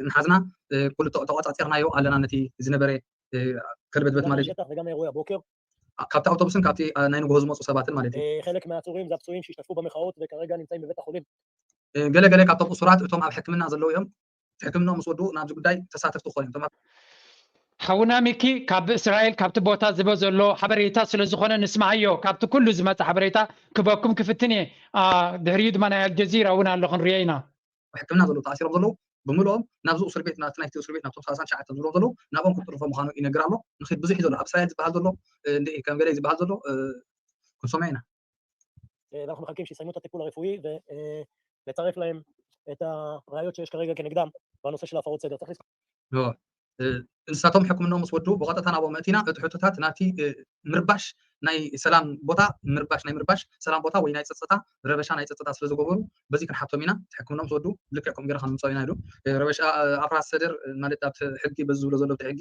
እናሓዝና ኩሉ ተቆፃፂርናዮ ኣለና። ነቲ ዝነበረ ከልበትበት ማለት እዩ። גם אירועי הבוקר. ካብቲ ኣውቶቡስን ካብቲ ናይ ንግሆ ዝመፁ ሰባትን ማለት እዩ። חלק מהעצורים זה הפצועים שהשתתפו במחאות וכרגע נמצאים בבית החולים. ገለ ገለ ካብቶም እሱራት እቶም ኣብ ሕክምና ዘለዉ እዮም። ሕክምና ምስ ወድኡ ናብዚ ጉዳይ ተሳተፍቲ ክኾኑ እዮም። ሓውና ሚኪ ካብ እስራኤል ካብቲ ቦታ ዝበ ዘሎ ሓበሬታ ስለ ዝኾነ ንስማዓዮ። ካብቲ ኩሉ ዝመፀ ሓበሬታ ክበኩም ክፍትን እየ። ድሕሪኡ ድማ ናይ ኣልጀዚራ እውን ኣሎ ክንሪኦ ኢና። ሕክምና ዘለዉ ተኣሲሮም ዘለዉ ብምልኦም ናብዚ እስር ቤት ናብቲ ናይቲ እስር ቤት ናብቶም ሰላሳን ትሽዓተን ዝብሎም ዘለዉ ናብኦም ክትጥርፎ ምዃኑ ይነግር ኣሎ። ንኺድ ብዙሕ እዩ ዘሎ ኣብ እስራኤል ዝበሃል ዘሎ እንደ ከም ገለ ዝበሃል ዘሎ ክንሰምዖ ኢና። ואנחנו מחכים שיסיימו את הטיפול הרפואי ולצרף להם את הראיות שיש כרגע כנגדם בנושא של הפרות סדר. צריך לזכור. ንሳቶም ሕክምናኦም ምስ ወዱ ብቐጥታ ናብኦም መእቲና እቲ ሕቶታት ናብቲ ምርባሽ ናይ ሰላም ቦታ ምርባሽ ናይ ምርባሽ ሰላም ቦታ ወይ ናይ ፀፅታ ረበሻ ናይ ፀፅታ ስለ ዝገበሩ በዚ ክንሓቶም ኢና። ሕክምናኦም ምስ ወዱ ልክዕ ከምኡ ገይርካ ንምፅኦ ኢና ኢሉ። ረበሻ ኣፍራስ ሰደር ማለት ኣብቲ ሕጊ በዚ ዝብሎ ዘሎ ሕጊ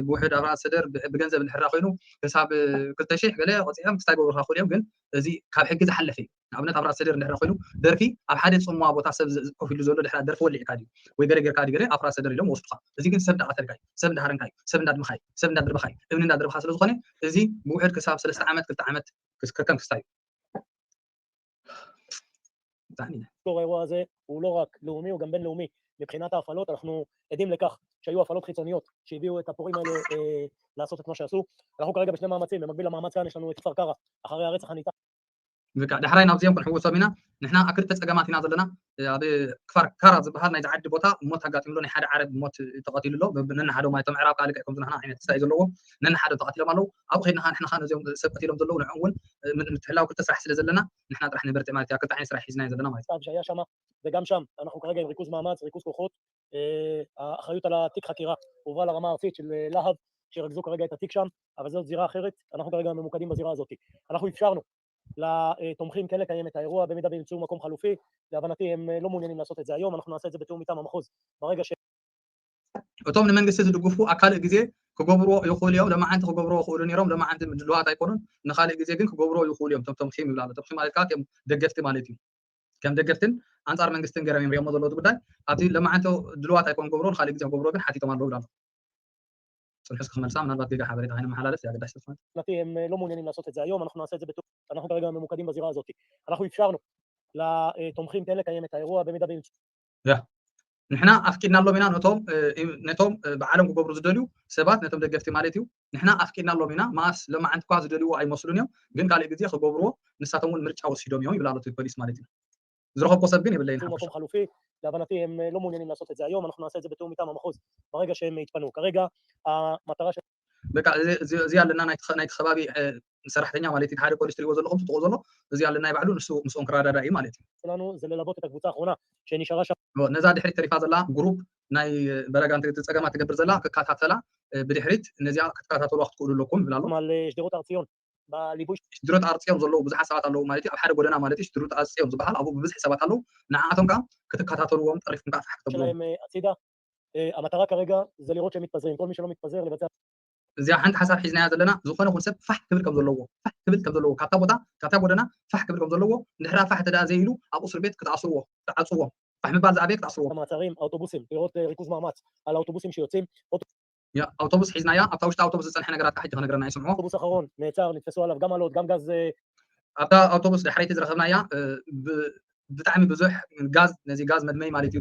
ብውሕድ ኣፍራስ ሰደር ብገንዘብ እንድሕራ ኮይኑ ክሳብ ክልተ ሽሕ ገለ ቆፂዖም ክስታይ ገብሩካ ክእሉ እዮም። ግን እዚ ካብ ሕጊ ዝሓለፈ እዩ። ንኣብነት ኣብ ራስ ሰደር እንድሕር ኮይኑ ደርፊ ኣብ ሓደ ፅምዋ ቦታ ሰብ ኮፍ ኢሉ ዘሎ ድሕራ ደርፊ ወሊዕካ ድዩ ወይ ገለ ጌርካ ድዩ ገለ ኣብ ራስ ሰደር ኢሎም ወስዱካ። እዚ ግን ሰብ እንዳቐተልካ እዩ፣ ሰብ እንዳሃረምካ እዩ፣ ሰብ እንዳድምኻ እዩ፣ ሰብ እንዳድርበኻ እዩ፣ እምኒ እንዳድርበኻ ስለ ዝኾነ እዚ ብውሕድ ክሳብ ሰለስተ ዓመት ክልተ ዓመት ክከም ክስታይ እዩ። ዛዕኒነ። האירוע הזה הוא לא רק לאומי, הוא גם בינלאומי. מבחינת ההפעלות, אנחנו עדים לכך שהיו הפעלות חיצוניות שהביאו את הפורעים האלה אה, לעשות את מה שעשו. אנחנו כרגע בשני מאמצים, במקביל למאמץ כאן יש לנו את כפר קרע, אחרי הרצח הנתעב. በቃ ዳሕራይ ናብዚኦም ክንሕውሶም ኢና። ንሕና ኣብ ክልተ ጸገማት ኢና ዘለና። ኣብ ክፋር ካራ ዝበሃል ናይዚ ዓዲ ቦታ ሞት ኣጋጢምሎ፣ ናይ ሓደ ዓረብ ሞት ተቐቲሉ ኣሎ። ነንሓዶም ኣይቶም ምዕራብ ካልእ ከምዚ ናህና ዓይነት ክስታይ ዘለዎ ነንሓዶም ተቐቲሎም ኣለዉ። ኣብኡ ከይድና ንሕና ነዚኦም ሰብ ቀቲሎም ዘለዉ ንዕኡ እውን ምትሕላው ክልተ ስራሕ ስለ ዘለና ንሕና ጥራሕ ንበርትዕ ማለት እዩ። ኣብ ክልተ ዓይነት ስራሕ ሒዝና ኢና ዘለና ማለት እዩ። ጣብ ሻያ ሻማ וגם שם אנחנו כרגע עם ריכוז מאמץ, ריכוז כוחות. האחריות על התיק חקירה הועברה לרמה הארצית של להב, שירכזו כרגע את התיק שם, אבל זאת זירה אחרת, אנחנו כרגע ממוקדים בזירה הזאת. אנחנו אפשרנו לתומכים כן לקיים את האירוע במידה וימצאו מקום חלופי. להבנתי הם לא מעוניינים לעשות את זה היום, אנחנו נעשה את זה בתיאום איתם המחוז. ברגע ש... እቶም ንመንግስቲ ዝድግፉ ኣብ ካልእ ግዜ ክገብርዎ ይኽእሉ እዮም። ለማዓንቲ ክገብርዎ ይኽእሉ ነይሮም። ለማዓንቲ ድልዋት ኣይኮኑን። ንካልእ ግዜ ግን ክገብርዎ ይኽእሉ እዮም። እቶም ተምኪም ይብላሉ። ተምኪም ማለት ከዓ እቶም ደገፍቲ ማለት እዩ። ከም ደገፍትን ኣንጻር መንግስትን ገይሮም እዮም ሪኦሞ ዘለዉ እቲ ጉዳይ። ኣብቲ ለማዓንቲ ድልዋት ኣይኮኑ ክገብርዎ፣ ንካልእ ግዜ ክገብርዎ ግን ሓቲቶም ኣለዉ ይብላሉ። ጽንሑ እስኪ ክመልሳ፣ ምናልባት ጌጋ ሓበሬታ ከይነመሓላልፍ እያ ኣገዳሲ ዝኾነ። מבחינתי הם לא מעוניינים לעשות את זה היום, אנחנו נעשה את זה בתיאום, אנחנו כרגע ממוקדים בזירה הזאת. אנחנו אפשרנו לתומכים כן לקיים את האירוע במידה וימצאו. ያ ንሕና ኣፍቂድናሎም ኢና ነቶም ነቶም ብዓለም ክገብሩ ዝደልዩ ሰባት፣ ነቶም ደገፍቲ ማለት እዩ። ንሕና ኣፍቂድናሎም ኢና። መኣስ ለማዓንቲ እኳ ዝደልይዎ ኣይመስሉን እዮም፣ ግን ካልእ ግዜ ክገብርዎ ንሳቶም እውን ምርጫ ወሲዶም እዮም ይብል ኣሎ እቲ ፖሊስ ማለት እዩ። ዝረኸብኮ ሰብ ግን የብለይን ሓፈሻ። ለባናቲ ሎም ሞኔን ላሶት እዚ ኣዮም ኣነኹ ናሰ እዚ ብትእውም ኢታም ኣመኹዝ በረጋ ሸም ይትፈኑ ከረጋ መተራ በቃ እዚ ኣለና ናይቲ ከባቢ ሰራሕተኛ ማለት እቲ ሓደ ፖሊስ ትሪእዎ ዘለኹም ትጥቆ ዘሎ እዚ ኣለና ይባዕሉ ንሱ ምስኦም ክረዳዳ እዩ ማለት እዩ። ስለኑ ዘለላቦት ተግቡታ ኾና ሸኒሸራ ነዛ ድሕሪት ተሪፋ ዘላ ግሩፕ ናይ በረጋ ጸገማ ትገብር ዘላ ክከታተላ ብድሕሪት ነዚኣ ክትከታተሉ ክትክእሉ ኣለኩም ይብል ኣሎ። ሽደሮት ኣርፅዮን ሽድሮት ኣርፅዮም ዘለዉ ብዙሓት ሰባት ኣለዉ ማለት እዩ። ኣብ ሓደ ጎደና ማለት እዩ ሽድሮት ኣርፅዮም ዝበሃል ኣብኡ ብብዝሒ ሰባት ኣለዉ። ንዓኣቶም ከዓ ክትከታተልዎም ጠሪፍኩም ከዓ ፋሕ ክትብልዎም። ኣመተራ ከረጋ ዘሌሮት ሸሚት ፐዘር እንኮል ሚሸሎ ሚት ፐዘር ለበዛ እዚኣ ሓንቲ ሓሳብ ሒዝናያ ዘለና ዝኾነ ኹን ሰብ ፋሕ ክብል ከም ዘለዎ ፋሕ ክብል ከም ዘለዎ ካብታ ቦታ ካብታ ጎደና ፋሕ ክብል ከም ዘለዎ እንድሕራ ፋሕ ተዳ ዘይኢሉ ኣብ እስር ቤት ክትኣስርዎ ክትዓፅዎ ፋሕ ምባል ዝኣበየ ክትኣስርዎ። ማተሪም ኣውቶቡስም ዲሮት ሪኩዝ ማማት ኣል ኣውቶቡስም ሽዮትም ኣውቶቡስ ሒዝናያ ኣብታ ውሽጢ ኣውቶቡስ ዝፀንሐ ነገራት ሕጂ ክነግረና ይስምዖ። ኣውቶቡስ ኣኸሮን ሜታር ንትፈሱ ኣላፍ ጋም ኣሎት ጋም ጋዝ ኣብታ ኣውቶቡስ ድሕረይቲ ዝረኸብናያ ብጣዕሚ ብዙሕ ጋዝ ነዚ ጋዝ መድመይ ማለት እዩ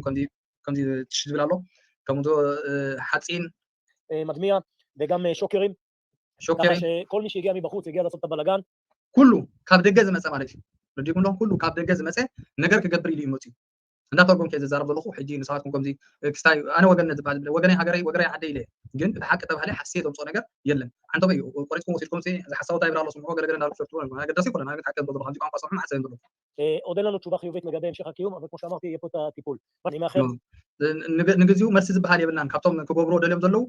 ከምዚ ትሽ ዝብል ኣሎ ከምዚ ሓፂን መድሚያ ደጋም ሾክሪን ሾክሪን כל מי שהגיע מבחוץ הגיע לעשות את הבלאגן ኩሉ ካብ ደገ ዝመፀ ማለት እዩ ረዲኩም ዶ ኩሉ ካብ ደገ ዝመፀ ነገር ክገብር ኢሉ እዩ መፅዩ እንዳተርጎምኩ እየ ዝዛረብ ዘለኹ። ሕጂ ንስኻትኩም ከምዚ ክስታይ ኣነ ወገንነት ዝበሃል ዝብለ ወገነይ ሃገረይ ወገነይ ዓደይ ኢለ እየ። ግን እቲ ሓቂ ተባህለ ሓስየ ዘምፅኦ ነገር የለን። ዓንተበይ እዩ ቆሪፅኩም ወሲድኩም እዚ ሓሳዊ እንታይ ይብላ ኣሎ ስምዑ ገለገለ እንዳበልኩ ሸርትዎ ነበር። ኣገዳሲ ኣይኮነን። ኣነ ግን ሓቂ እየ ዝብሎ ዘለኹ። ከምዚ ቋንቋ ሰምዑ ሓሳብ እየ ዝብሎ። עוד אין לנו תשובה חיובית לגביהם שחק קיום אבל כמו שאמרתי יהיה פה את הטיפול. אני מאחל ንግዚኡ መልሲ ዝበሃል የብልናን ካብቶም ክገብርዎ ደልዮም ዘለዉ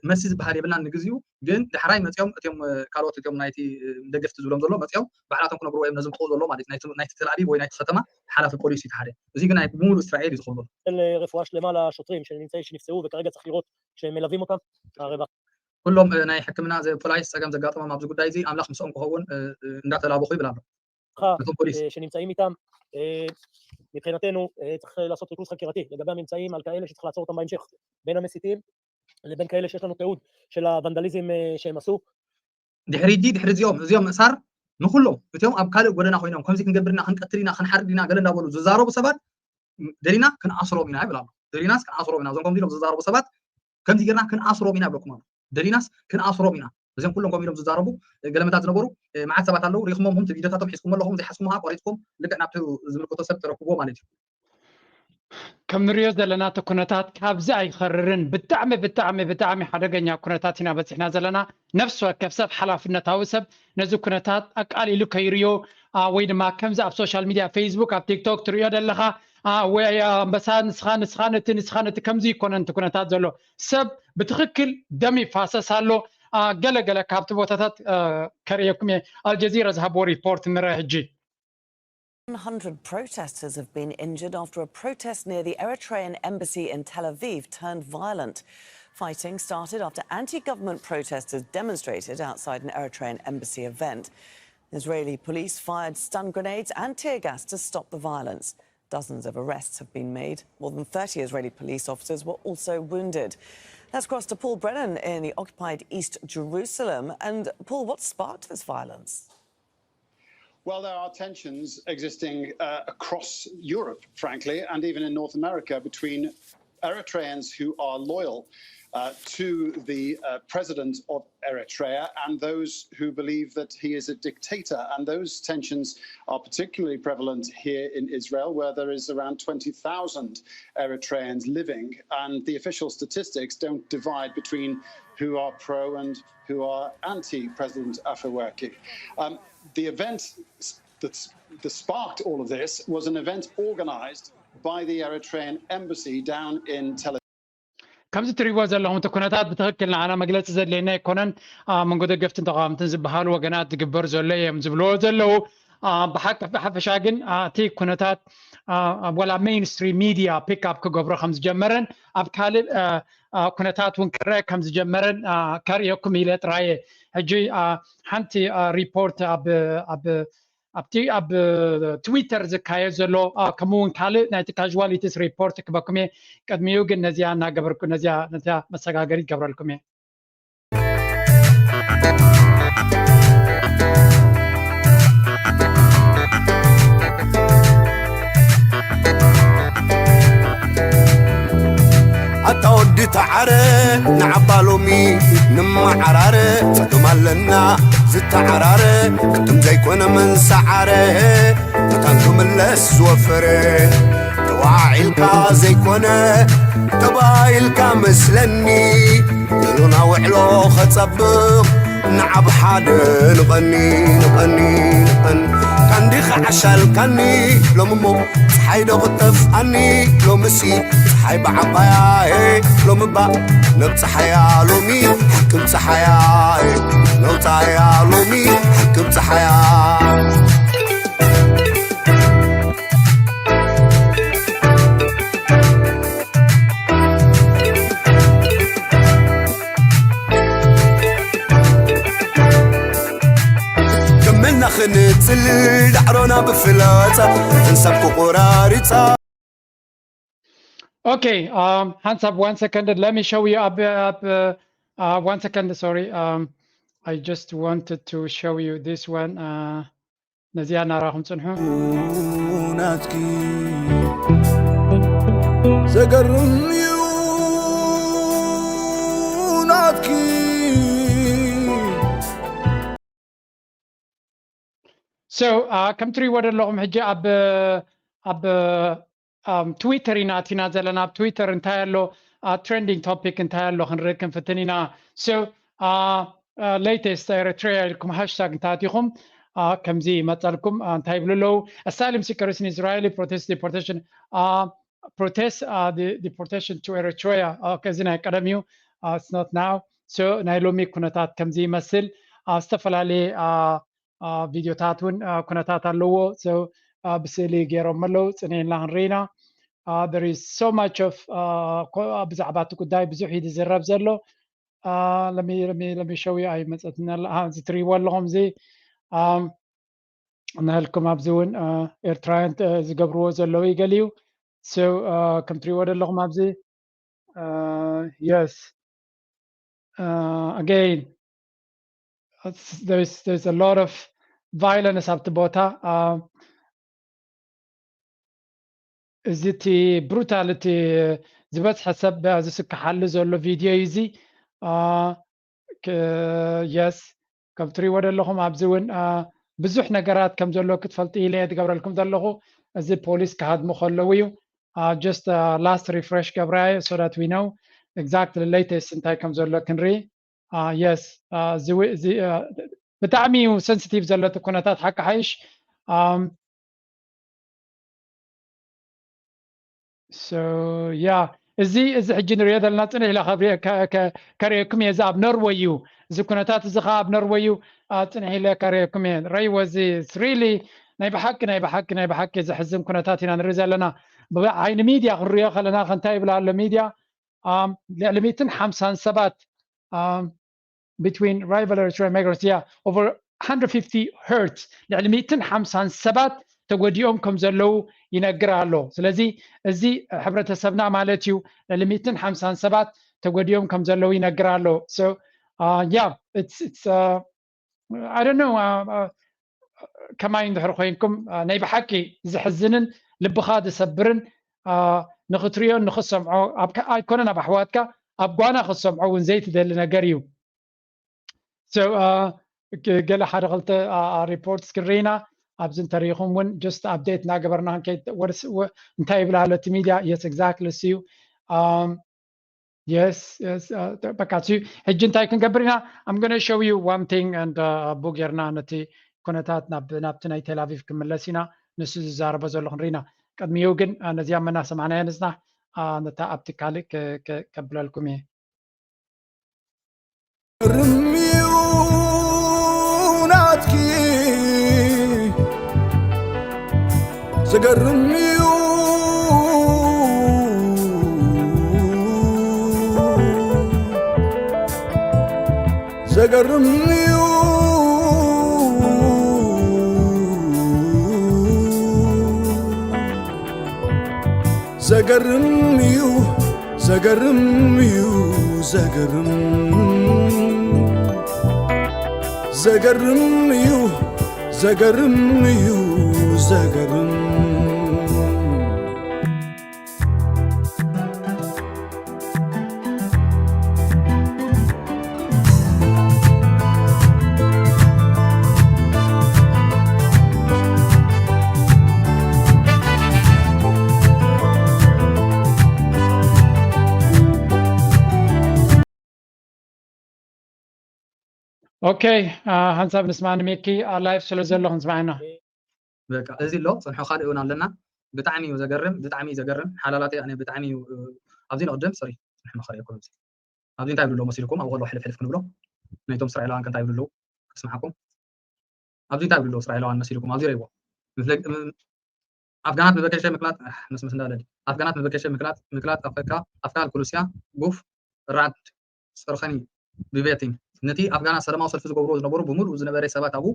መልሲ ዝበሃል የብልናን ንግዚኡ። ግን ዳሕራይ መፅኦም እቲኦም ካልኦት እቲኦም ናይቲ ደገፍቲ ዝብሎም ዘሎ መፅኦም ባዕላቶም ክነግርዎ እዮም ነዚ ምጥቕኡ ዘሎ ማለት እዩ። ናይቲ ተልኣቪቭ ወይ ናይቲ ከተማ ሓላፊ ፖሊስ እዩ ሓደ። እዚ ግን ናይ ብምሉእ እስራኤል እዩ ዝኸውን ዘሎ። רפואה שלמה לשוטרים שנמצאים שנפצעו וכרגע צריך לראות שמלווים אותם. ኩሎም ናይ ሕክምና ፖላይስ ፀገም ዘጋጠሞም ኣብዚ ጉዳይ እዚ ኣምላኽ ምስኦም ክኸውን እንዳተላበኹ ይብል ኣሎ። שנמצאים איתם מבחינתנו צריך לעשות ריכוז חקירתי לגבי הממצאים על כאלה שצריך לעצור אותם בהמשך בין המסיתים לבין כאלה שיש לנו תיעוד של הוונדליזם שהם עשו. ድሕሪ ጂ ድሕሪ እዚኦም እዚኦም ምእሳር ንኩሎም እቲኦም ኣብ ካልእ ጎደና ኮይኖም ከምዚ ክንገብርና ክንቀትል ኢና ክንሓርድ ኢና ገለ እንዳበሉ ዝዛረቡ ሰባት ደሊና ክንኣስሮም ኢና ይብል ኣሎ። ደሊናስ ክንኣስሮም ኢና እዞም ከምዚ ኢሎም ዝዛረቡ ሰባት ከምዚ ጌርና ክንኣስሮም ኢና ይብለኩም ኣሎ። ደሊናስ ክንኣስሮም ኢና እዚኦም ኩሎም ከምኡ ኢሎም ዝዛረቡ ገለመታት ዝነበሩ መዓት ሰባት ኣለዉ። ሪኢኹሞም ኹም ቪድዮታቶም ሒዝኩም ኣለኹም ዘይሓዝኩም ዓ ቆሪፅኩም ልክዕ ናብቲ ዝምልከቶ ሰብ ተረክብዎ ማለት እዩ። ከም ንሪኦ ዘለና እቲ ኩነታት ካብዚ ኣይኸርርን ብጣዕሚ ብጣዕሚ ብጣዕሚ ሓደገኛ ኩነታት ኢና በፂሕና ዘለና። ነፍሲ ወከፍ ሰብ ሓላፍነታዊ ሰብ ነዚ ኩነታት ኣቃሊሉ ከይርዮ ወይ ድማ ከምዚ ኣብ ሶሻል ሚድያ ፌስቡክ ኣብ ቲክቶክ ትሪኦ ዘለኻ ወይ ኣንበሳ ንስኻ ንስኻ ነቲ ንስኻ ነቲ ከምዚ ይኮነን እቲ ኩነታት ዘሎ ሰብ ብትኽክል ደም ይፋሰስ ኣሎ። ገለ ገለ ካብቲ ቦታታት ከርእየኩም እየ። ኣልጀዚራ ዝሃብዎ ሪፖርት ንረ ሕጂ። One hundred protesters have been injured after a protest near the Eritrean embassy in Tel Aviv turned violent. Fighting started after anti government protesters demonstrated outside an Eritrean embassy event. Israeli police fired stun grenades and tear gas to stop the violence. Dozens of arrests have been made. More than thirty Israeli police officers were also wounded. Let's cross to Paul Brennan in the occupied East Jerusalem. And Paul, what sparked this violence? Well, there are tensions existing uh, across Europe, frankly, and even in North America between Eritreans who are loyal uh, to the uh, president of Eritrea and those who believe that he is a dictator. And those tensions are particularly prevalent here in Israel, where there is around twenty thousand Eritreans living, and the official statistics don't divide between who are pro and who are anti President Afewerki. Um, the event that, that sparked all of this was an event organized by the Eritrean embassy down in Tel Aviv. ከምዚ ትሪእዎ ዘለኹም እቲ ኩነታት ብትኽክል ንዓና መግለፂ ዘድለየና ኣይኮነን። መንጎ ደገፍትን ተቃወምትን ዝበሃሉ ወገናት ዝግበር ዘሎ እዮም ዝብልዎ ዘለዉ። ብሓቂ ብሓፈሻ ግን እቲ ኩነታት ወላ ሜይንስትሪም ሚድያ ፒክ ኣፕ ክገብሮ ከም ዝጀመረን ኣብ ካልእ ኩነታት እውን ክረአ ከም ዝጀመረን ከርእየኩም ኢለ ጥራየ። ሕጂ ሓንቲ ሪፖርት ኣብ ኣብቲ ኣብ ትዊተር ዝካየድ ዘሎ ከምኡ እውን ካልእ ናይቲ ካዥዋሊቲስ ሪፖርት ክበኩም እየ። ቅድሚኡ ግን ነዚኣ እናገበርኩ ነዚኣ ነዚኣ መሰጋገሪት ገብረልኩም እየ። ኣታ ወዲ ተዓረ ንዓባ ሎሚ ንመዓራረ ጸገም ኣለና ዝተዓራረ ግጥም ዘይኮነ መንሰዓረ መታን ክምለስ ዝወፈረ ተዋዒልካ ዘይኮነ ተባኢልካ መስለኒ ሎና ውዕሎ ኸጸብቕ ንዓብ ሓደ ንቐኒ ንቐኒ ንቐኒ ካንዲ ኸዓሻልካኒ ሎምሞ ፀሓይ ዶ ኽጠፍኣኒ ሎምሲ ፀሓይ ብዓባያ ሎምባ ነብፀሓያ ሎሚ ሓክም ፀሓያ ነውፃያ ሎሚ ሓክም ፀሓያ ክምና ክንጽል ዳዕሮና ብፍላጻ እንሳብ ክቆራሪጻ Okay, um, Hansab, one second. Let me show you up, up uh, uh, one second. Sorry, um, I just wanted to show you this one. Uh, ነዚኣ እናራኹም ጽንሑ። ናትኪ ዘገርም እዩ ናትኪ So ከም ትሪእዎ ዘለኹም ሕጂ ኣብ ኣብ ትዊተር ኢና ኣቲና ዘለና። ኣብ ትዊተር እንታይ ኣሎ፣ ትሬንዲንግ ቶፒክ እንታይ ኣሎ ክንርኢ ክንፍትን ኢና። So latest ኤርትራ ኢልኩም ሃሽታግ እንታቲኹም ከምዚ ይመፀልኩም። እንታይ ይብሉ ኣለዉ? Asylum seekers in Israeli protest deportation protest deportation to Eritrea። እዚ ናይ ቀደም እዩ። It's not now። So ናይ ሎሚ ኩነታት ከምዚ ይመስል። ዝተፈላለየ ቪድዮታት እውን ኩነታት ኣለዎ። So ብስእሊ ገይሮም ኣለዉ። ፅንሕና ክንርኢና። There is so much of ብዛዕባ እቲ ጉዳይ ብዙሕ እዩ ዝዝረብ ዘሎ። ለሚ ለሚ ለሚ ሸው ኣይመፀትን ኣላ። እዚ ትሪእዎ ኣለኹም እዚ ንህልኩም ኣብዚ እውን ኤርትራውያን ዝገብርዎ ዘለዉ እዩ ገሊኡ። So ከም ትሪእዎ ዘለኹም ኣብዚ yes again there's there's a lot of violence ኣብቲ ቦታ። እዚ እቲ ብሩታል እቲ ዝበዝሐ ሰብ ዝስክሓሉ ዘሎ ቪድዮ እዩ እዚ። የስ ከም ትሪእዎ ዘለኹም ኣብዚ እውን ብዙሕ ነገራት ከም ዘሎ ክትፈልጡ ኢለ እየ ዝገብረልኩም ዘለኹ። እዚ ፖሊስ ክሃድሙ ከለዉ እዩ። Just last refresh ገብራየ so that we know exactly latest እንታይ ከም ዘሎ ክንርኢ። Yes እዚ ብጣዕሚ እዩ sensitive ዘሎ እቲ ኩነታት ሓቂ ሓይሽ። So yeah እዚ እዚ ሕጂ ንሪኦ ዘለና ፅንሕ ኢለ ከርእየኩም እየ። እዚ ኣብ ኖርወይ እዩ። እዚ ኩነታት እዚ ከዓ ኣብ ኖርወይ እዩ። ፅንሕ ኢለ ከርእየኩም እየ። ረይዎ እዚ really ናይ ብሓቂ ናይ ብሓቂ ናይ ብሓቂ ዘሕዝን ኩነታት ኢና ንርኢ ዘለና። ብዓይኒ ሚድያ ክንሪኦ ከለና ከንታይ ይብላ ኣሎ ሚድያ ልዕሊ ሚእትን ሓምሳን ሰባት between rival Eritrean migrants yeah over one hundred fifty hurt ልዕሊ ሚእትን ሓምሳን ሰባት ተጎዲኦም ከም ዘለዉ ይነግር ኣሎ። ስለዚ እዚ ሕብረተሰብና ማለት እዩ ልዕሊ ሚእትን ሓምሳን ሰባት ተጎዲኦም ከም ዘለዉ ይነግር ኣሎ። So yeah it's it's I don't know ከማይ እንድሕር ኮይንኩም ናይ ብሓቂ ዘሕዝንን ልብኻ ዝሰብርን ንኽትሪኦን ንኽትሰምዖ ኣይኮነን ኣብ ኣሕዋትካ ኣብ ጓና ክትሰምዖ እውን ዘይትደሊ ነገር እዩ። So ገለ ሓደ ክልተ ሪፖርትስ ክንርኢ ኢና። ኣብዚ እንተሪኢኹም እውን just update እናገበርና እንታይ ይብል ኣሎ እቲ ሚድያ። Yes, exactly እሱ እዩ። Yes, yes. በቃ ሕጂ እንታይ ክንገብር ኢና? I'm gonna show you one thing and ኣቡ ጌርና ነቲ ኩነታት ናብቲ ናይ ቴል ኣቪቭ ክምለስ ኢና። ንሱ ዝዛረቦ ዘሎ ክንርኢ ኢና። ቅድሚኡ ግን ነዚኣ መና ሰማዕናያ ንፅናሕ። ነታ ኣብቲ ካልእ ከብለልኩም እየ። ርምዩ ናትኪ ዘገርምዩ ዘገርምዩ ዘገርምዩ ዘገርም እዩ ዘገርም ዘገርም እዩ ዘገርም እዩ ዘገርም ኦኬ፣ ሓንሳብ ንስማ ንሜኪ። ላይፍ ስለ ዘሎ ክንስማዕ ኢና። በቃ እዚ ኣሎ፣ ፅንሖ ካልእ እውን ኣለና። ብጣዕሚ እዩ ዘገርም፣ ብጣዕሚ እዩ ዘገርም ሓላላተይ። ኣነ ብጣዕሚ እዩ ኣብዚ ንቕድም ሶሪ፣ ፅንሖ መኸሪ እኮ ኣብዚ ኣብዚ እንታይ ይብሉ ኣለዉ መሲልኩም? ኣብኡ ከለዉ ሕልፍ ሕልፍ ክንብሎ፣ ናይቶም እስራኤላውያን ከ እንታይ ይብሉ ኣለዉ? ከስምዓኩም። ኣብዚ እንታይ ይብሉ ኣለዉ እስራኤላውያን መሲልኩም? ኣብዚ ረእይዎ። ኣፍጋናት መበከሸ ምክላት መስመስ እንዳለል ኣፍጋናት መበከሸ ምክላት ምክላት ኣፈካ ኣፍካ ልኩሉስያ ጉፍ ራድ ሰርኸኒ ብቤቲን ነቲ ኣፍጋናት ሰላማዊ ሰልፊ ዝገብርዎ ዝነበሩ ብምሉኡ ዝነበረ ሰባት ኣብኡ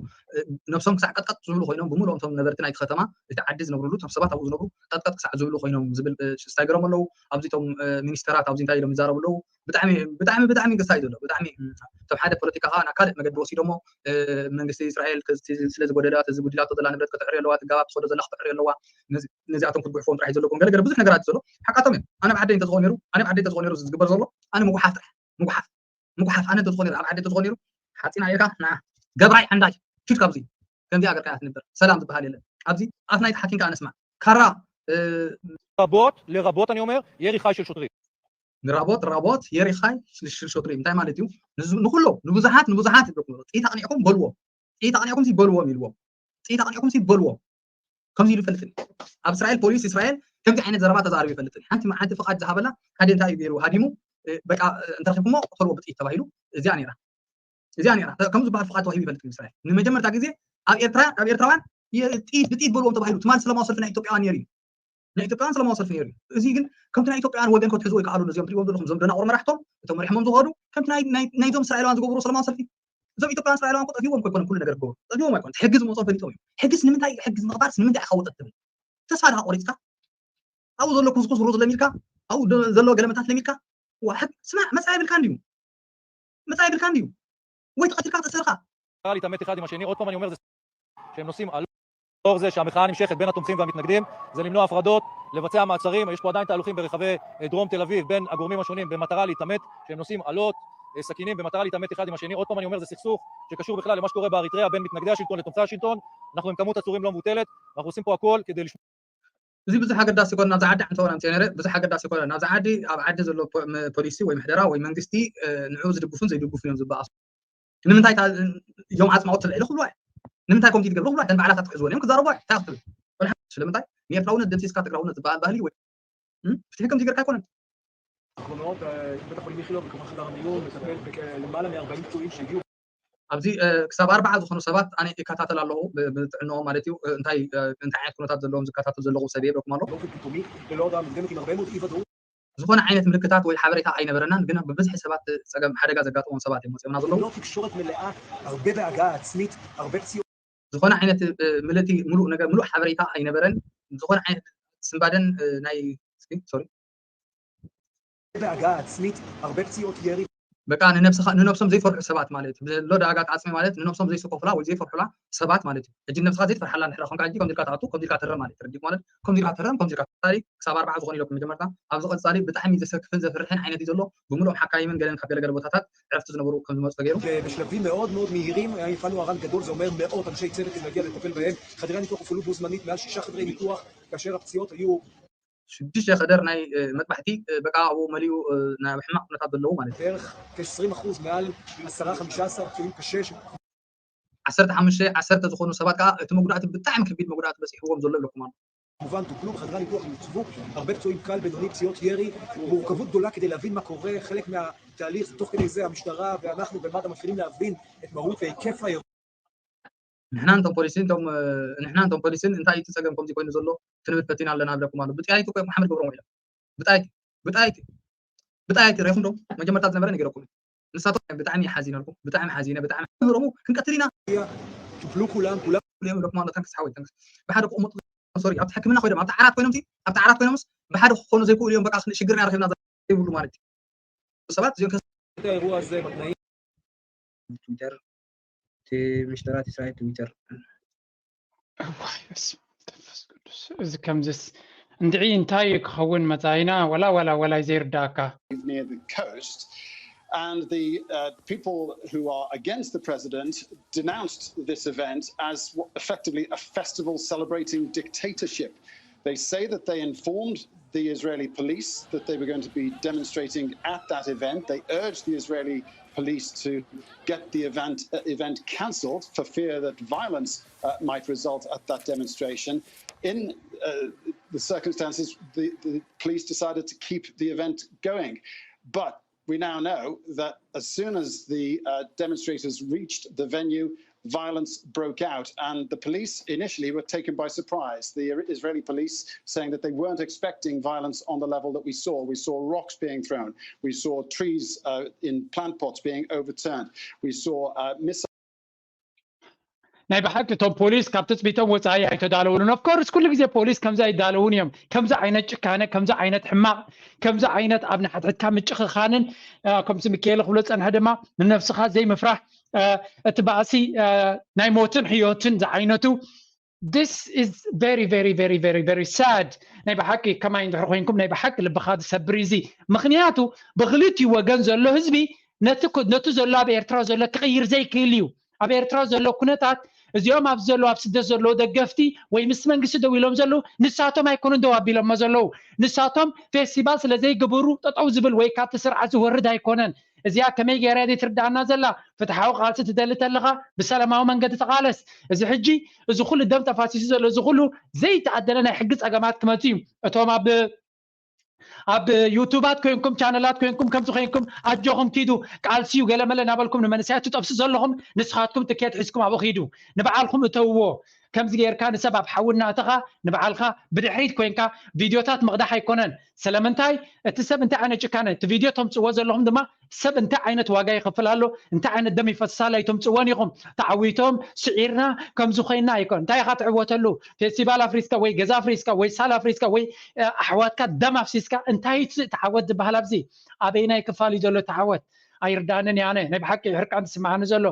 ነብሶም ክሳዕ ቀጥቀጥ ዝብሉ ኮይኖም ብምሉኦም እቶም ነበርቲ ናይቲ ከተማ እቲ ዓዲ ዝነብርሉ እቶም ሰባት ኣብኡ ዝነብሩ ቀጥቀጥ ክሳዕ ዝብሉ ኮይኖም ዝብል ስታይ ገሮም ኣለዉ ኣብዚ እቶም ሚኒስተራት ኣብዚ እንታይ ኢሎም ይዛረቡ ኣለዉ ብጣዕሚ ብጣዕሚ ብጣዕሚ ገሳይ ዘሎ ብጣዕሚ እቶም ሓደ ፖለቲካ ከዓ ናብ ካልእ መገዲ ወሲዶሞ መንግስቲ እስራኤል ስለ ዝጎደላ እዚ ጉዲላቶ ዘላ ንብረት ከተዕርዮ ኣለዋ ትጋባ ትኸዶ ዘላ ክትዕርዮ ኣለዋ ነዚኣቶም ክትጉሕፎም ጥራሕ ዘለኩም ገለገለ ብዙሕ ነገራት ዘሎ ሓቃቶም እዮም ኣነ ብዓደይ እንተዝኾን ነሩ ኣነ ብዓደይ እንተዝኾን ነሩ ዝግበር ዘሎ ኣነ ምጉሓፍ ጥራሕ ምጉሓፍ ምጉሓፍ ኣነ እንተዝኾን ነሩ ኣብ ዓደይ እንተዝኾን ነሩ ሓፂና ኢልካ ንዓ ገብራይ ሓንዳይ ኪድ ካብዚ ከምዚ ኣገርካ እያ ትንበር ሰላም ዝበሃል የለን ኣብዚ ኣፍ ናይ ተሓኪንካ ኣነስማ ካራ לרבות, לרבות אני אומר, ירי חי של שוטרים. ንራቦት ራቦት የሪኻይ ሽልሽል ሾጥሪ እንታይ ማለት እዩ ንኩሎም ንብዙሓት ንብዙሓት ጥይት ኣቕኒዕኩም በልዎም ጥይት ኣቕኒዕኩም ሲ በልዎም ኢልዎም ጥይት ኣቕኒዕኩም ሲ በልዎም ከምዚ ኢሉ ይፈልጥን ኣብ እስራኤል ፖሊስ እስራኤል ከምዚ ዓይነት ዘረባ ተዛሪቡ ይፈልጥን ሓንቲ መዓልቲ ፍቓድ ዝሃበላ ሓደ እንታይ እዩ ገይሩ ሃዲሙ በቃ እንተረኪብኩሞ ቅተልዎ ብጥይት ተባሂሉ እዚኣ ነይራ እዚኣ ነይራ ከም ዝበሃል ፍቓድ ተዋሂቡ ይፈልጥ እስራኤል ንመጀመርታ ግዜ ኣብ ኤርትራ ኣብ ኤርትራውያን ጥይት ብጥይት በልዎም ተባሂሉ ትማል ሰላማዊ ሰልፊ ናይ ኢትዮጵያውያን ነይሩ እዩ ናይ ኢትዮጵያውያን ሰላማዊ ሰልፊ ነይሩ እዩ። እዚ ግን ከምቲ ናይ ኢትዮጵያውያን ወገን ከትሕዝዎ ይከኣሉ ነዚኦም ትሪእዎም ዘለኹም እዞም ደናቑር መራሕቶም እቶም መሪሖሞም ዝኸዱ ከምቲ ናይዞም እስራኤላውያን ዝገብርዎ ሰላማዊ ሰልፊ እዞም ኢትዮጵያውያን እስራኤላውያን እኮ ጠፊዎም እኮ ኣይኮነን ኩሉ ነገር ክገብሩ ጠፊዎም ኣይኮነን ሕጊ ዝመፆም ፈሊጦም እዮም። ሕጊስ ንምንታይ ሕጊ ንምኽባርስ ንምንታይ ኢኻ ወጠጥ ትብል ተስፋ ድኻ ቆሪፅካ ኣብኡ ዘሎ ኩስኩስ ሩዝ ለሚድካ ኣብኡ ዘሎ ገለመታት ለሚድካ ስማዕ መፃ ይብልካ እንድዩ መፃ ይብልካ እንድዩ ወይ ተቐቲልካ ክትእሰር ኢኻ። להתעמת אחד עם השני, עוד פעם אני אומר, זה שהם נושאים על... לאור זה שהמחאה נמשכת בין התומכים והמתנגדים, זה למנוע הפרדות, לבצע מעצרים, יש פה עדיין תהלוכים ברחבי דרום תל אביב בין הגורמים השונים במטרה להתעמת, שהם נושאים אלות, סכינים במטרה להתעמת אחד עם השני, עוד פעם אני אומר, זה סכסוך שקשור בכלל למה שקורה באריתריאה בין מתנגדי השלטון לתומכי השלטון, אנחנו עם כמות עצורים לא מבוטלת, אנחנו עושים פה הכל כדי לשמור እዚ ብዙሕ ኣገዳሲ ይኮነ ናብዚ ዓዲ ዓንተወር ኣምፅኦ ነረ ብዙሕ ኣገዳሲ ይኮነ ናብዚ ዓዲ ኣብ ዓዲ ዘሎ ፖሊሲ ወይ ምሕደራ ወይ መንግስቲ ንዑ ዝድግፉን ዘይድግፉን እዮም ዝበኣሱ ንምንታይ እዮም ዓፅማዎት ትልዕሊ ክብሉ ንምንታይ ከምዚ ትገብሩ ክብሉ ደን በዓላት ኣትሕዝወን እዮም ክዛረቡ እንታይ ክትብል ስለምንታይ ንኤርትራውነት ደምሲስካ ትግራውነት ዝበሃል ባህሊ ወይ ፍትሒ ከምዚ ገርካ ኣይኮነን אנחנו מאוד, בית החולים איכילוב וכל חדר המיון מטפל בלמעלה מ-ארבעים פצועים שהגיעו. ኣብዚ ክሳብ ኣርባዓ ዝኾኑ ሰባት ኣነ ይከታተል ኣለኹ ብጥዕንኦም ማለት እዩ እንታይ እንታይ ዓይነት ኩነታት ዘለዎም ዝከታተል ዘለኹ ሰብ የበኩም ኣሎ באופן פתאומי ללא הודעה מוקדמת עם הרבה מאוד אי ודאות. ዝኾነ ዓይነት ምልክታት ወይ ሓበሬታ ኣይነበረናን ግን ብብዝሒ ሰባት ፀገም ሓደጋ ዘጋጠሞም ሰባት እዮም መፅኦምና ዘለዉ ללא תקשורת מלאה, הרבה בעגה עצמית, הרבה פציעות. ዝኾነ ዓይነት ምልእቲ ሙሉእ ነገር ሙሉእ ሓበሬታ ኣይነበረን ዝኾነ ዓይነት ስንባደን ናይ ሶሪ בעגה עצמית, הרבה פציעות ירי. በቃ ንነብስኻ ንነብሶም ዘይፈርሑ ሰባት ማለት እዩ። ብዘሎ ዳጋ ዓጽሚ ማለት ንነብሶም ዘይስከፉላ ወይ ዘይፈርሑላ ሰባት ማለት እዩ። ሕጂ ንነብስኻ ዘይትፈርሓላ እንድሕር ኮንካ ሕጂ ከምዚ ኢልካ ትኣቱ፣ ከምዚ ኢልካ ትህረም ማለት እዩ። ተረዲእኩም ማለት ከምዚ ኢልካ ትህረም፣ ከምዚ ኢልካ ትሳሪ ክሳብ ኣርባዓ ዝኾኑ ኢለኩም መጀመርታ። ኣብዚ ቀጻሊ ብጣዕሚ ዘሰክፍን ዘፍርሕን ዓይነት እዩ ዘሎ። ብምሉኦም ሓካይምን ገለን ካብ ገለገለ ቦታታት ዕረፍቲ ዝነበሩ ከም ዝመጹ ተገይሩ። בשלבים מאוד מאוד מהירים, היה מפעל אוהל גדול, זה אומר מאות אנשי צוות שמגיע לטפל בהם. חדרי הניתוח הופעלו בו זמנית מעל שישה חדרי ניתוח, כאשר הפציעות היו ሽዱሽተ ከደር ናይ እ፣ መጥባሕቲ እ፣ በቃ ኣብኡ መሊኡ እ፣ ናብ ሕማቕ ኩነታት ዘለዉ ማለት እዩ። בערך כ-עשרים אחוז מעל עשרה חמישה עשר פצועים קשה, ዓሰርተ ሓሙሽተ ዓሰርተ ዝኾኑ ሰባት ከዓ እቲ መጉዳእቲ ብጣዕሚ ከቢድ መጉዳእቲ በፂሕዎም ዘሎ ይብለኩም ኣሎ። כמובן טופלו, בחדרי הניתוח יוצבו הרבה פצועים קל, בינוני, פציעות ירי, מורכבות גדולה כדי להבין מה קורה. חלק מהתהליך זה תוך כדי זה המשטרה ואנחנו ומד"א מתחילים להבין את מהות והיקף האירוע. ንሕና እንቶም ፖሊስን እንቶም እ፣ ንሕና እንቶም ፖሊስን እንታይ እቲ ፀገም ከምዚ ኮይኑ ዘሎ ክንብል ፈቲና ኣለና ይብለኩም ኣሎ። ብጥያይቲ እኮ እዮም ሓመድ ገብሮም ውዒሎም። ብጣይቲ ብጣይቲ ብጣይቲ ሬኹም ዶ መጀመርታ ዝነበረ ነጊረኩም እዩ። ንሳቶም ብጣዕሚ ሓዚነልኩም፣ ብጣዕሚ ሓዚነ፣ ብጣዕሚ ምህሮሙ ክንቀትል ኢና። טופלו כולם, כולם. ይብለኩም ኣሎ። ተንክስ ሓወይ ተንክስ። ብሓደ ክቕመጡ ሶሪ ኣብቲ ሕክምና ኮይኖም ኣብቲ ዓራት ኮይኖም ሲ ኣብቲ ዓራት ኮይኖምስ ብሓደ ክኾኑ ዘይክእሉ እዮም። በቃ ሽግርና ረኺብና ይብሉ ማለት እዩ። ሰባት እዚኦም ከ האירוע הזה בתנאים ትዊተር እቲ ምሽተራት እስራኤል ትዊተር እዋይ፣ በስመ ኣብ መንፈስ ቅዱስ። እዚ ከምዚስ እንድዒ እንታይ እዩ ክኸውን መጻኢና? ወላ፣ ወላ፣ ወላ እዩ ዘይርዳእካ። Near the coast. And the uh, people who are against the president denounced this event as what, effectively a festival celebrating dictatorship. They say that they informed the Israeli police that they were going to be demonstrating at that event. They urged the Israeli police to get the event uh, event cancelled for fear that violence uh, might result at that demonstration. In uh, the circumstances, the, the police decided to keep the event going. But we now know that as soon as the uh, demonstrators reached the venue, violence broke out, and the police initially were taken by surprise. The Israeli police saying that they weren't expecting violence on the level that we saw. We saw rocks being thrown, we saw trees uh, in plant pots being overturned, we saw uh, missiles. ናይ ብሓቂ እቶም ፖሊስ ካብ ትፅቢቶም ወፃኢ ኣይተዳለውሉን። ኦፍኮርስ ኩሉ ግዜ ፖሊስ ከምዚ ኣይዳለውን እዮም። ከምዚ ዓይነት ጭካነ፣ ከምዚ ዓይነት ሕማቕ፣ ከምዚ ዓይነት ኣብ ንሓድሕድካ ምጭኽኻንን ከምዚ ሚካኤል ክብሎ ዝፀንሐ ድማ ንነብስኻ ዘይምፍራሕ፣ እቲ ባእሲ ናይ ሞትን ሕዮትን ዝዓይነቱ this is very very very very very sad። ናይ ብሓቂ ከማይ እንድሕር ኮይንኩም ናይ ብሓቂ ልብኻ ዝሰብር እዩ እዚ። ምክንያቱ ብክልቲኡ ወገን ዘሎ ህዝቢ ነቲ ኩ- ነቲ ዘሎ ኣብ ኤርትራ ዘሎ ክቕይር ዘይክእል እዩ። ኣብ ኤርትራ ዘሎ ኩነታት እዚኦም ኣብዚ ዘለዉ ኣብ ስደት ዘለዉ ደገፍቲ ወይ ምስ መንግስቲ ደው ኢሎም ዘለዉ ንሳቶም ኣይኮኑን ደው ኣቢሎሞ ዘለዉ። ንሳቶም ፌስቲቫል ስለ ዘይግብሩ ጠጠው ዝብል ወይ ካብቲ ስርዓት ዝወርድ ኣይኮነን። እዚኣ ከመይ ገይራ ዘይትርዳኣና ዘላ? ፍትሓዊ ቃልሲ ትደሊ ተለኻ ብሰላማዊ መንገዲ ተቓለስ። እዚ ሕጂ እዚ ኩሉ ደም ተፋሲሱ ዘሎ እዚ ኩሉ ዘይተኣደነ ናይ ሕጊ ጸገማት ክመጽእ እዩ። እቶም ኣብ ኣብ ዩቱባት ኮይንኩም ቻነላት ኮይንኩም ከምዚ ኮይንኩም ኣጆኹም ኪዱ ቃልሲ እዩ ገለመለ እናበልኩም ንመንስያት ትጠብሱ ዘለኹም ንስኻትኩም ትኬት ሒዝኩም ኣብኡ ኪዱ ንበዓልኩም እተውዎ። ከምዚ ጌርካ ንሰብ ኣብ ሓዊ እናእተኻ ንበዓልካ ብድሕሪት ኮይንካ ቪድዮታት ምቕዳሕ ኣይኮነን። ስለምንታይ እቲ ሰብ እንታይ ዓይነት ጭካነ እቲ ቪድዮ ተምፅዎ ዘለኹም ድማ ሰብ እንታይ ዓይነት ዋጋ ይኸፍል ኣሎ እንታይ ዓይነት ደም ይፈስሳላ ኣይተምፅዎን ኢኹም። ተዓዊቶም ስዒርና ከምዚ ኮይና ኣይኮን እንታይ ኢኻ ትዕወተሉ? ፌስቲቫል ኣፍሪስካ ወይ ገዛ ኣፍሪስካ ወይ ሳል ኣፍሪስካ ወይ ኣሕዋትካ ደም ኣፍሲስካ እንታይ እቲ ተዓወት ዝበሃል ኣብዚ ኣበይናይ ክፋል እዩ ዘሎ ተዓወት? ኣይርዳንን ያነ ናይ ብሓቂ ሕርቃን ዝስምዓኒ ዘሎ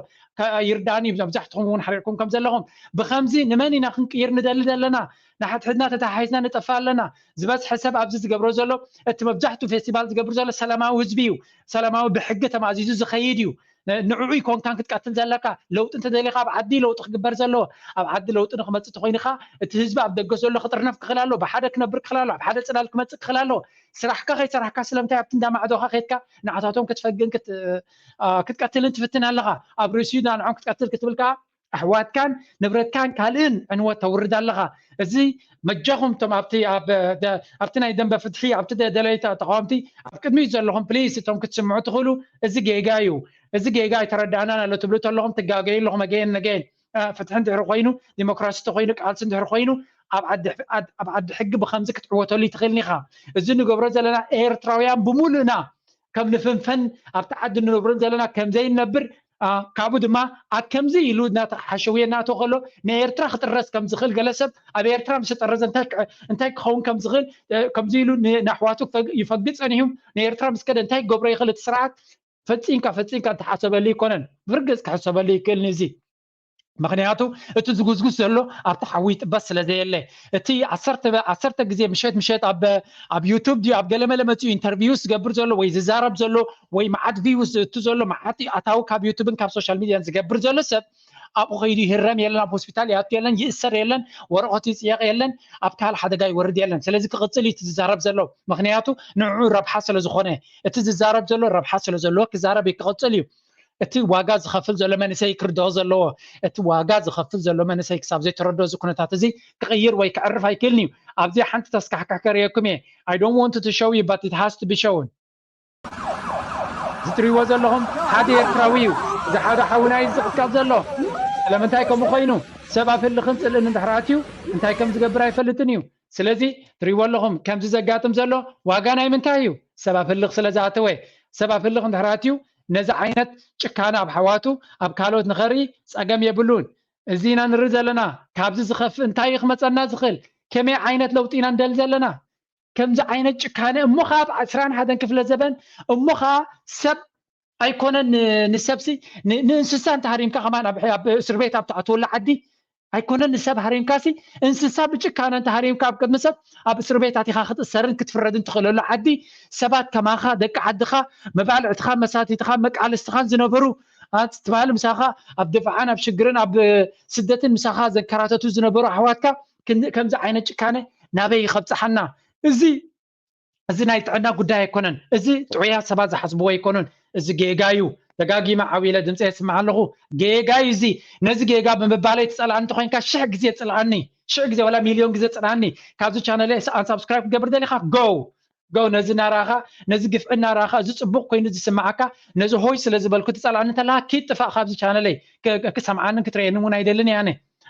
ይርዳኒ። መብዛሕትኹም እውን ሓሪርኩም ከም ዘለኹም ብከምዚ ንመን ኢና ክንቅይር ንደሊ ዘለና? ንሓድሕድና ተተሓሒዝና ንጠፋ ኣለና። ዝበዝሐ ሰብ ኣብዚ ዝገብሮ ዘሎ እቲ መብዛሕትኡ ፌስቲቫል ዝገብር ዘሎ ሰላማዊ ህዝቢ እዩ። ሰላማዊ ብሕጊ ተማእዚዙ ዝኸይድ እዩ። ንዕኡ ይኮንካን ክትቀትል ዘለካ ለውጢ እንተደሊካ ኣብ ዓዲ ለውጢ ክግበር ዘለዎ ኣብ ዓዲ ለውጢ ንክመፅእ ተኮይንካ እቲ ህዝቢ ኣብ ደገ ዘሎ ክጥርነፍ ክኽእል ኣሎ ብሓደ ክነብር ክኽእል ኣሎ ኣብ ሓደ ፅላል ክመፅእ ክኽእል ኣሎ። ስራሕካ ከይሰራሕካ ስለምንታይ ኣብቲ እንዳማዕዶካ ከድካ ንዓታቶም ክትፈግን ክትቀትልን ትፍትን ኣለካ። ኣብ ርእሲኡ ንዖም ክትቀትል ክትብል ከዓ ኣሕዋትካን ንብረትካን ካልእን ዕንወት ተውርድ ኣለኻ። እዚ መጃኹም እቶም ኣብቲ ናይ ደንበ ፍትሒ ኣብቲ ደለይቲ ተቃወምቲ ኣብ ቅድሚት ዘለኹም ፕሊስ እቶም ክትስምዑ ትኽእሉ እዚ ጌጋ እዩ። እዚ ጌጋ ኣይተረዳእናን ኣሎ ትብሉ ተለኹም ትጋገዩ ኣለኹም። ኣገየን ነገየን ፍትሒ እንድሕሪ ኮይኑ ዲሞክራሲ ተኮይኑ ቃልሲ እንድሕሪ ኮይኑ ኣብ ዓዲ ሕጊ ብከምዚ ክትዕወተሉ ይትኽእልን ኢኻ። እዚ ንገብሮ ዘለና ኤርትራውያን ብምሉእና ከም ንፍንፈን ኣብቲ ዓዲ ንነብሮን ዘለና ከምዘይንነብር ካብኡ ድማ ኣብ ከምዚ ኢሉ ሓሸውየ እናእተወ ከሎ ንኤርትራ ክጥረዝ ከም ዝኽእል ገለ ሰብ ኣብ ኤርትራ ምስ ተጠረዘ እንታይ ክኸውን ከም ዝኽእል ከምዚ ኢሉ ንኣሕዋቱ ይፈግእ ጸኒሑ ንኤርትራ ምስ ከደ እንታይ ክገብሮ ይኽእል እቲ ስርዓት ፈጺምካ ፈጺምካ እንተሓሰበሉ ኣይኮነን፣ ብርግጽ ክሕሰበሉ ይክእልኒ እዚ። ምክንያቱ እቲ ዝጉዝጉዝ ዘሎ ኣብቲ ሓዊ ይጥበስ ስለ ዘየለ፣ እቲ ዓሰርተ ዓሰርተ ግዜ ምሸት ምሸት ኣብ ኣብ ዩቱብ ድዩ ኣብ ገለመለ መፅኡ ኢንተርቪው ዝገብር ዘሎ ወይ ዝዛረብ ዘሎ ወይ መዓት ቪውስ ዝእቱ ዘሎ፣ መዓት ኣታዊ ካብ ዩቱብን ካብ ሶሻል ሚድያን ዝገብር ዘሎ ሰብ፣ ኣብኡ ከይዱ ይህረም የለን፣ ኣብ ሆስፒታል ይኣቱ የለን፣ ይእሰር የለን፣ ወረቐቱ ይፅየቕ የለን፣ ኣብ ካልእ ሓደጋ ይወርድ የለን። ስለዚ ክቕፅል እዩ እቲ ዝዛረብ ዘሎ፣ ምክንያቱ ንዕኡ ረብሓ ስለ ዝኾነ። እቲ ዝዛረብ ዘሎ ረብሓ ስለ ዘለዎ ክዛረብ እዩ፣ ክቕፅል እዩ። እቲ ዋጋ ዝኸፍል ዘሎ መንእሰይ ክርድኦ ዘለዎ፣ እቲ ዋጋ ዝኸፍል ዘሎ መንእሰይ ክሳብ ዘይተረድኦ እዚ ኩነታት እዚ ክቕይር ወይ ክዕርፍ ኣይክእልን እዩ። ኣብዚ ሓንቲ ተስካሕካሕ ከርእየኩም እየ። I don't want to show you, but it has to be shown. እዚ ትሪእዎ ዘለኹም ሓደ ኤርትራዊ እዩ። እዚ ሓደ ሓውና እዩ ዝቕጥቀጥ ዘሎ። ስለምንታይ ከምኡ ኮይኑ? ሰብ ኣብ ህልኽን ጽልእን እንድሕር ኣትዩ እንታይ ከም ዝገብር ኣይፈልጥን እዩ። ስለዚ ትሪእዎ ኣለኹም ከምዚ ዘጋጥም ዘሎ ዋጋ ናይ ምንታይ እዩ? ሰብ ኣብ ህልኽ ስለ ዝኣተወ። ሰብ ኣብ ህልኽ እንድሕር ኣትዩ ነዚ ዓይነት ጭካነ ኣብ ኣሕዋቱ ኣብ ካልኦት ንኸርኢ ጸገም የብሉን። እዚ ኢና ንርኢ ዘለና። ካብዚ ዝኸፍእ እንታይ እዩ ክመጸና ዝኽእል? ከመይ ዓይነት ለውጢ ኢና ንደሊ ዘለና? ከምዚ ዓይነት ጭካነ እሞ ኸዓ ኣብ ዕስራን ሓደን ክፍለ ዘበን እሞ ኸዓ ሰብ ኣይኮነን ን- ንሰብሲ ን- ንእንስሳ እንተሃሪምካ ከማን ኣብ ኣብ እስር ቤት ኣብ ትኣትወሉ ዓዲ ኣይኮነን ንሰብ ሃሪምካሲ እንስሳ ብጭካነ እንተሃሪምካ ኣብ ቅድሚ ሰብ ኣብ እስር ቤት ኣቲኻ ክትእሰርን ክትፍረድን ትኽእለሉ ዓዲ ሰባት ከማኻ ደቂ ዓድኻ መባልዕትኻ መሳትይትኻ መቃልስትኻን ዝነበሩ ኣት- ትማሊ ምሳኻ ኣብ ድፍዓን ኣብ ሽግርን ኣብ ስደትን ምሳኻ ዘንከራተቱ ዝነበሩ ኣሕዋትካ ክን- ከምዚ ዓይነት ጭካነ ናበይ ይኸብፅሓና? እዚ እዚ ናይ ጥዕና ጉዳይ ኣይኮነን። እዚ ጥዑያት ሰባት ዝሓስብዎ ኣይኮኑን። እዚ ጌጋ እዩ። ደጋጊመ ዓው ኢለ ድምፂ የስምዕ ኣለኹ። ጌጋ እዩ እዚ። ነዚ ጌጋ ብምባለይ ትፀልኣኒ እንተኮይንካ ሽሕ ግዜ ፅልኣኒ፣ ሽሕ ግዜ ዋላ ሚልዮን ግዜ ፅልኣኒ። ካብዚ ቻነለይ ኣንሳብስክራይብ ክትገብር ደሊኻ ጎ ጎ ነዚ እናረኣኻ ነዚ ግፍዒ እናረኣኻ እዚ ፅቡቕ ኮይኑ ዝስምዓካ ነዚ ሆይ ስለ ዝበልኩ ትፀልኣኒ እንተለኻ ኪድ ጥፋእ ካብዚ ቻነለይ። ክ- ክሰምዓንን ክትርእየንን እውን ኣይደልን እየ ኣነ።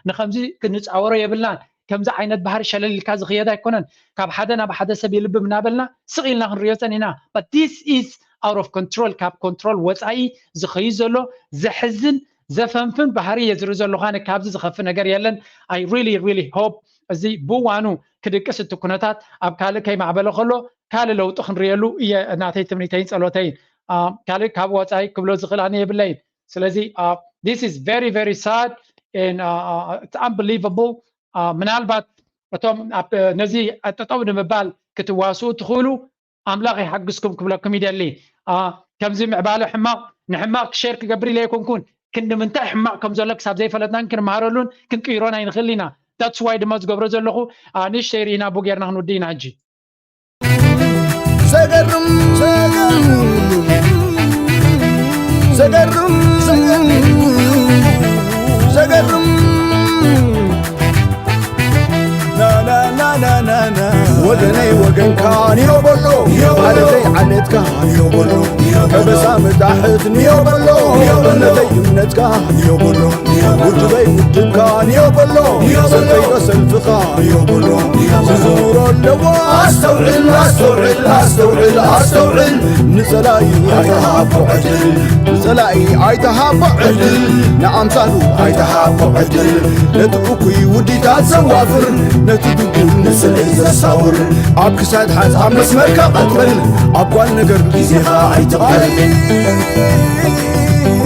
ንከምዚ ክንፃወሮ የብልናን። ከምዚ ዓይነት ባህሪ ሸለል ኢልካ ዝኽየድ ኣይኮነን። ካብ ሓደ ናብ ሓደ ሰብ ይልብም እናበልና ስቕ ኢልና ክንሪኦ ጸኒና። But this is out of control፣ ካብ ኮንትሮል ወጻኢ ዝኸይድ ዘሎ ዘሕዝን ዘፈንፍን ባህሪ እየ ዝርኢ ዘለኹ። ኣነ ካብዚ ዝኸፍእ ነገር የለን። I really really hope እዚ ብዋኑ ክድቅስ እቲ ኩነታት ኣብ ካልእ ከይማዕበለ ከሎ ካልእ ለውጢ ክንርእየሉ እየ ናተይ ትምኒተይን ጸሎተይን። ካልእ ካብ ወጻኢ ክብሎ ዝኽእል ኣነ የብለይን። ስለዚ this is very very sad and it's unbelievable። ምናልባት እቶም ነዚ ጠጠው ንምባል ክትዋስኡ ትኽእሉ ኣምላኽ ይሓግዝኩም ክብለኩም ይደሊ። ከምዚ ምዕባለ ሕማቕ ንሕማቕ ሸር ክገብር ኢለ ኣይኮንኩን። ክንዲ ምንታይ ሕማቕ ከም ዘሎ ክሳብ ዘይፈለጥናን ክንመሃረሉን ክንቅይሮን ኣይንኽእል ኢና። That's why ድማ ዝገብሮ ዘለኹ ንእሽተይ ርኢና ቡ ጌርና ክንውድእ ኢና ሕጂ። ዘገርም ዘገርም ዘገርም ወገነይ ወገንካ ንዮ በሎ ዓለተይ ዓለትካ ንዮ በሎ ከበሳ መጣሕት ንዮ በሎ እምነተይ እምነትካ ንዮ በሎ ውድበይ ውድብካ ንዮ በሎ ሰልፈይ ሰልፍኻ ንዮ በሎ ዝዝውሮ ኣለዎ ኣስተውዕል ኣስተውዕል ኣስተውዕል ኣስተውዕል ንጸላኢ ኣይተሃቦ ዕድል ንጸላኢ ኣይተሃቦ ዕድል ንኣምሳሉ ኣይተሃቦ ዕድል ነቲ እኩይ ውዲታት ዘዋፍር ነቲ ድጉል ንስልዒ ዘሳውር ኣብ ክሳድ ሓዝ ኣብ መስመርካ ቀጥል ኣብ ጓል ነገር ግዜኻ ኣይትቕል